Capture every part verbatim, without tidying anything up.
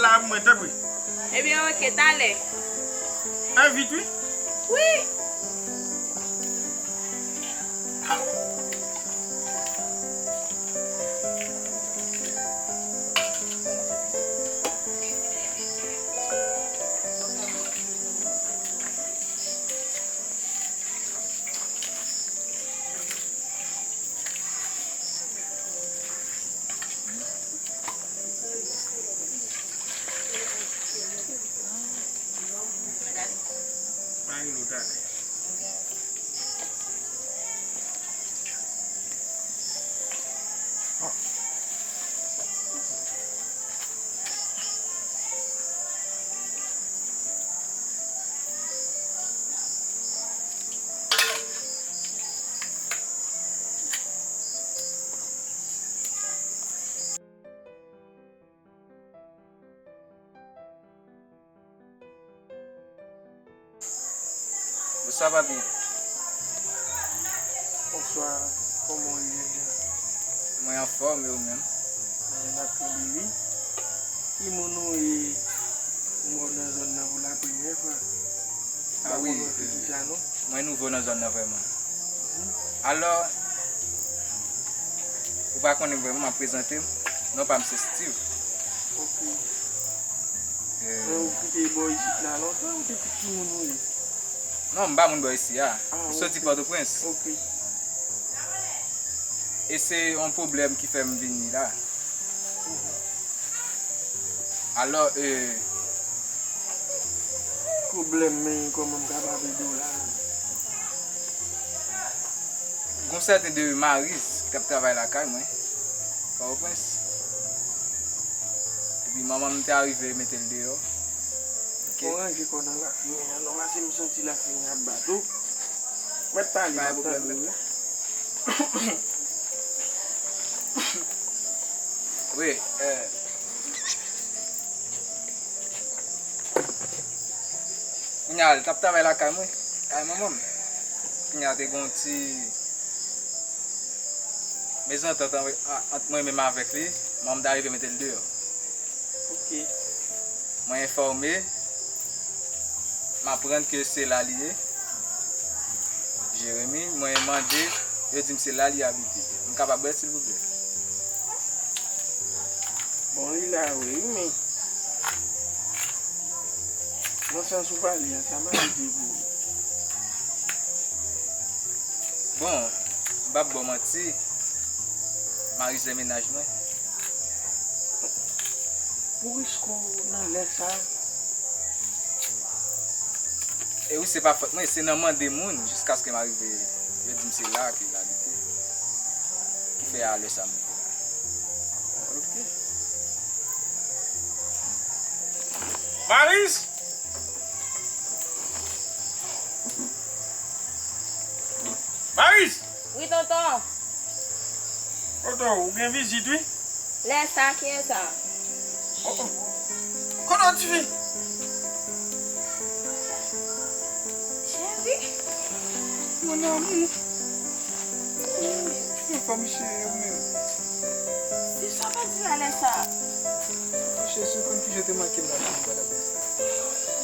A mwen, tanpri. Ebyen, oke, talè. Envit, wi. Wi. Bonswa, papi. Bonswa, kòman w ye jodi a? Mwen anfòm, e ou menm? Mwen la kenbe wi. Ki moun ou ye? M wè w nan zòn nan pou lapremyè fwa. A wi, m pa konn wè figi sa non. Mwen nouvo nan zòn nan vrèman. Alò, ou pa konnen vrèman, m ap prezante m. Non pa m se Steve. Ok. Men ou kite bò isit la lontan, ou te tout timoun ou ye? Non, m pa moun bò isi a. M soti Pòtoprens. Ok. E se yon pwoblèm ki fè m vini la. Alò, e, pwoblèm, men kòman m kapab ede w la? Gon sèten de Mariz k ap travay lakay mwen, Pòtoprens. Epi manman m te arive mete l deyò. Ok. Ou ranje kò w nan lafimen an non, paske m santi lafimen an ap bat ou. Mèt pale, m ap tande w wi. Wi, eh. Kounye a, l t ap travay lakay mwen, kay manman m. Kounye a, te gen yon ti mezantant an, an, ant mwen menm avèk li, manman m ta rive mete l deyò. Ok. Mwen enfòme, m aprann ke se la li ye. Jeremi, mwen mande, yo di m se la li abite. M kapab wè, silvouplè? Bon, li la wi, men nan sans ou pale a, sa m ap di pou ou. Bon, m p ap ba w manti, Mariz se mennaj mwen. Pou riske w nan lè sa a? E wi, se pa fòt mwen, se nan mande moun, jiskaske m arive, yo di m se la ke l abite. Ki fè a lè sa m rive la. Ok. Mariz! Mariz! Wi, tonton. Tonton, ou gen vizit, wi. Lè sa, kiyès sa? Oh, oh. Kote w, tifi? Cheri. Mon amour. Yon fanm cheri ou menm. Steve, sa w ap di la lè sa? Mon cheri, si w konn kijan w te manke m la, m pa t ap di sa.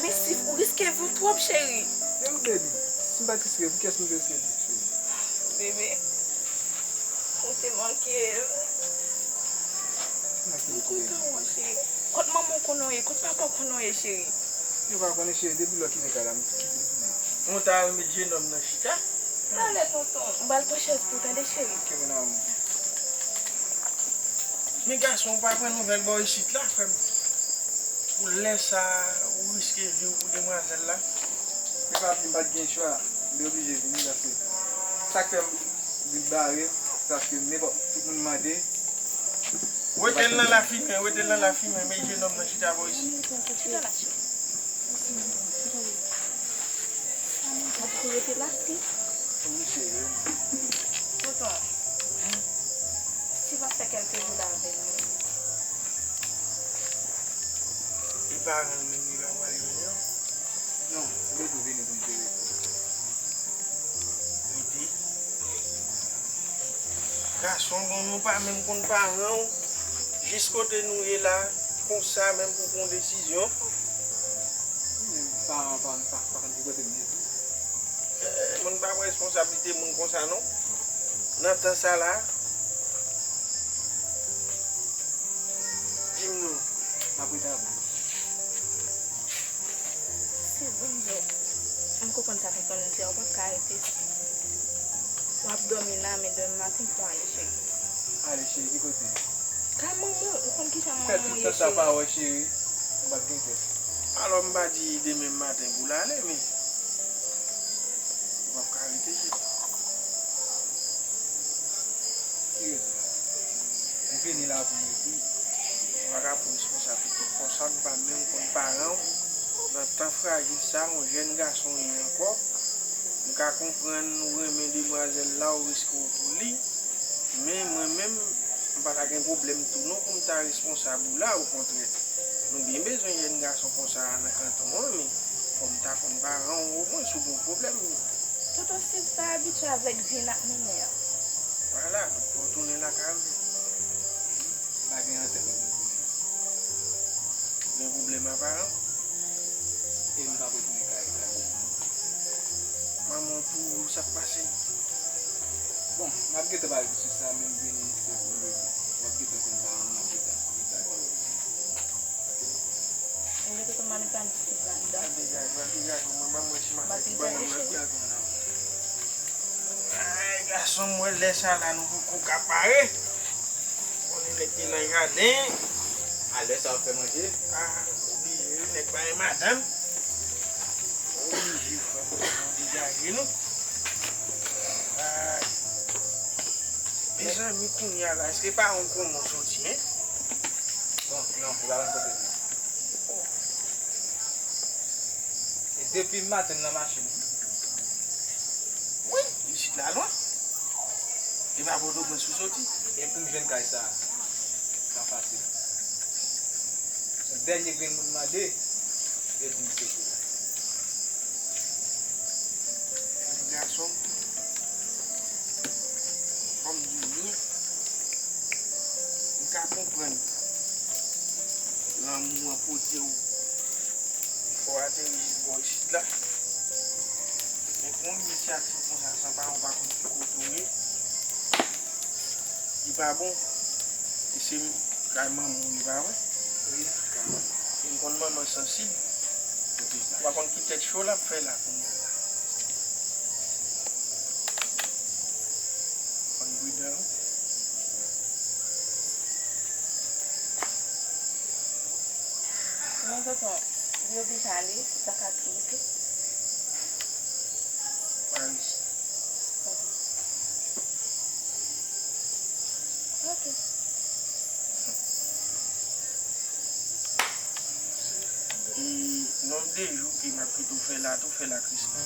Men Steve, ou riske vi w twòp, cheri. Young baby, si m pa t riske vi w, kiyès m te riske vi, cheri? Bebe, ou te manke m. M kontan wè w, cheri. Kot manman w konnen w ye? Kot papa w konnen w ye, cheri? Yo pa konnen, cheri, depi lè w kite kay la, m kite l tounen. Mwen ta renmen jenòm nan chita. Talè, tonton, m pral pran chèz pou w, tande, cheri. Ok, mon amour. Men gason, ou pa pran nouvèl bò isit la, frè m. Pou lè sa, ou riske vi w pou demwazèl la. Men papi, m pa t gen chwa. M te oblije vini paske sa k fè m vin bare, paske nenpòt tout moun mande. Wete l nan lafimen, wete l nan lafimen, men jenòm nan chita bò isi. Chita la, cheri. Mèsi. Mwen te rete la, wi. Wi, cheri. Tonton, si w ap fè kèlke jou la avè nou. E paran l menm, li pa pral jwenn yo? Non, m bezwen vini pou m jere. Rete. Gason, bon, nou pa menm konn paran w. Jis kote nou ye la, Konsa menm pou pran yon desizyon. Paran pa, pa, pa konn ki kote m ye tou. Eh, moun pa pran responsablite moun konsa non. Nan tan sa la, di m non. M ap rete avè w. Si Bonjou, m konprann sa tonton Lil di a, ou p ap ka rete. W ap dòmi la, men demen maten pou ale, cheri. Ale, cheri, ki kote? Kay manman w, ou konn kijan manman w ye, cheri. Fè tout tan sa pa wè, cheri. M p ap gen kè. Alò, m pa di demen maten pou l ale, men ou p ap ka rete, cheri. Ki rezon la? M vini la pou m rete. Ou pa ka pran responsablite konsa, m pa menm konn paran w. Nan tan frajil sa, yon jèn gason w ye ankò. M ka konprann ou renmen demwazèl la, ou riske w pou li. Men mwen menm, m pa ta gen pwoblèm tou non pou m ta responsab ou la, okontrè. Nou byen bezwen jèn gason konsa a nan kanton an, men fò m ta konn paran w omwen si w gen yon pwoblèm. Tonton Steve pa abitye avèk vi n ap mennen an. Vwala, donk fò w tounen lakay ou. M pa gen antèn pou m tounen. Gen pwoblèm a paran? E m p ap retounen kay, kay bòkò. Manman w pou ou, sa k pase? Bon, n ap gentan pale sou sa, men m vini fè pou m rete. W ap gentan konn paran m, n ap gentan, gentan. Ou rete tonton, m ale bay m ti ladan. Al degaje, al degaje, mwen ban mwen ti maten ti bannann nan. Ay, gason m, wè lè sa la nou poko ka pare. Konnen nèg te nan jaden. A lè sa w ap fè manje? Ah, oblije wi, nèg pa gen madanm. Oblije, frè m, nou degaje nou. Ay. Mezanmi, kounye a la, èske pa yon koman soti, en? Bon, non, ou pa konn kote m ye. E depi maten nan machin. Wi, isit la lwen. E pa Pòtoprens ou soti. E pou m jwenn kay sa, pa fasil. Se dènye grenn moun mande, e di m se sou la. Gason, kòm di w ye, m ka konprann lanmou an pote w. Fò w ateri jis bò isit la. Men pran yon inisyativ konsa san paran w pa konn ki kote w ye. Li pa bon. E se kay manman w li pa vre? Wi, kay manman. E m konn manman sansib. Ou pa konn ki tèt cho l ap fè la kounye a la. Fò n pridan wi. Non, tonton, li oblije ale, li pa ka tou rete. Paris. Ok. E nonb de jou ke m ap kite w fè la, tou fè la Krisla.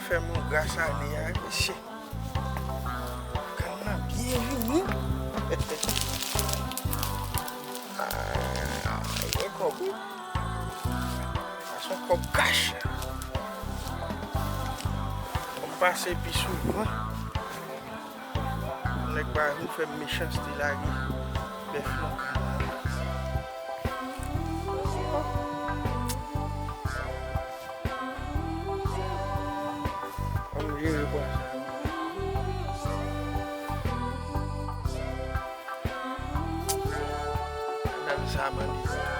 Fè m yon gras ane a, mesye. Kann nan byen vini. Ah, gen kòb, wi. Sa se yon kòb kach. Kòb pase pi souvan. Nèg pa vin fè m mechanste lage bèf nan kann nan. Ann jere pwa sa. Gade sa mande.